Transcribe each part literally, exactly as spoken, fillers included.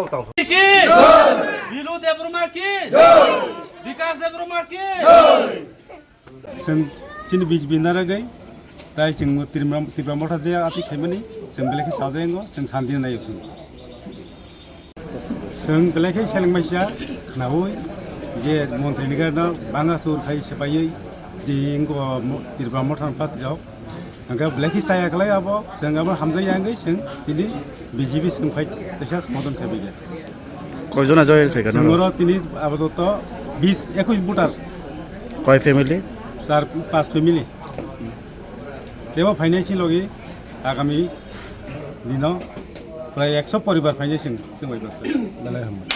Ki? Bilu Debbarma ki? Bikas Debbarma ki? Chwng chini B J P narwgwi, tai chwng Tripura, Tripura Motha je ati khaimani, chwng belai khe sajayango, chwng santi nayo chwng. Chwng belai khe seleng maisa khnaui je montri ni gana banga sur khai sepaiwi je ingo mo-, Tripura Motha ni party rok. Hwnkhe belai khe chaya khlai abo, chwng abo hamjakya wngwi chwng tini B J P chwng phai teisa somodon khaibaiya. Koijona join khai kha Chwng noro? Oro tini apatot bis, ekwis voter. Koi family? Char, pas family. Tebo phainai chini logi agami dino prai ekso poribar phainai chwng, chwng bai baksa. Belai hambai.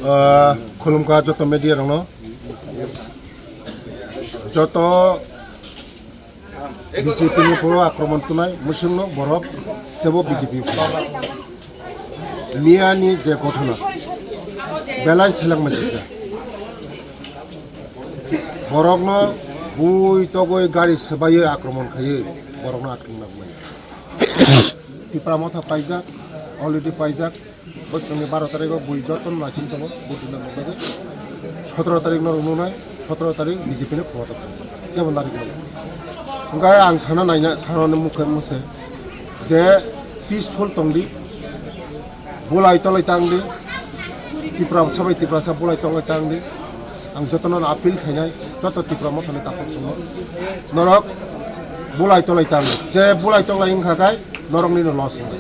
Ah, khulumkha joto media rokno. Joto B J P ni phuru akromon tunai, mwswkno borok tebo B J P phuru. Miya ni je ghotona, belai seleng maisisa. Borokno bui togwi gari swbaiwi akromon khaiwi borokno atkang nangmani. Tipra Motha paijak, already paijak. Bwskangni baro tarikgo bui jotono naising tongo, bui twi nangma bagwi. Sotoro tarikno rwng nai, sotoro tarik B J P ni khumata tongo. Kebo narikmani. Hwnkhe ang sana naina, sanani mukhe muse je peaceful tongdi, bulai tolai tangdi, Tiprasa bai Tiprasa bulai tolai tangdi. Ang jotono appeal khainai, joto Tipra Mothani takhuk chwngno. Norok bulai tolai tangdi. Je bulai tolai wngkha khe noroknino loss wngkha.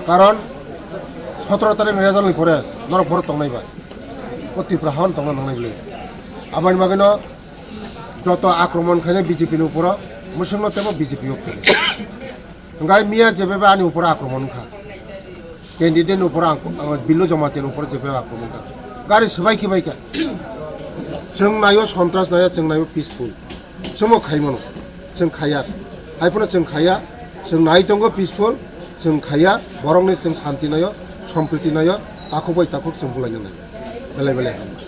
Karon sotoro tarik result ni pore norok borok tongnai bai. O Tripura hao tongna nangnai bwlwi. Aboni bagwino joto akromon khainai B J P ni uporo, mwswkno tebo B J P o khainai. Hwnkhe miya jebebe ani uporo akromon wngkha. Candidate ni uporo ang, ang Billu Jamatia ni uporo jebebe akromon wngkha. Gari swbai khibai kha. Chwng naio sontras naiya, chwng naio peaceful. Chwngbo khaimano, chwng khaiya. Haiphano chwng khaiya, chwng nai tongo peaceful, chwng khaiya, borokni chwng santi naio, sompriti naio, takhuk bai takhuk chwng bulaina naio. Belai belai hambai.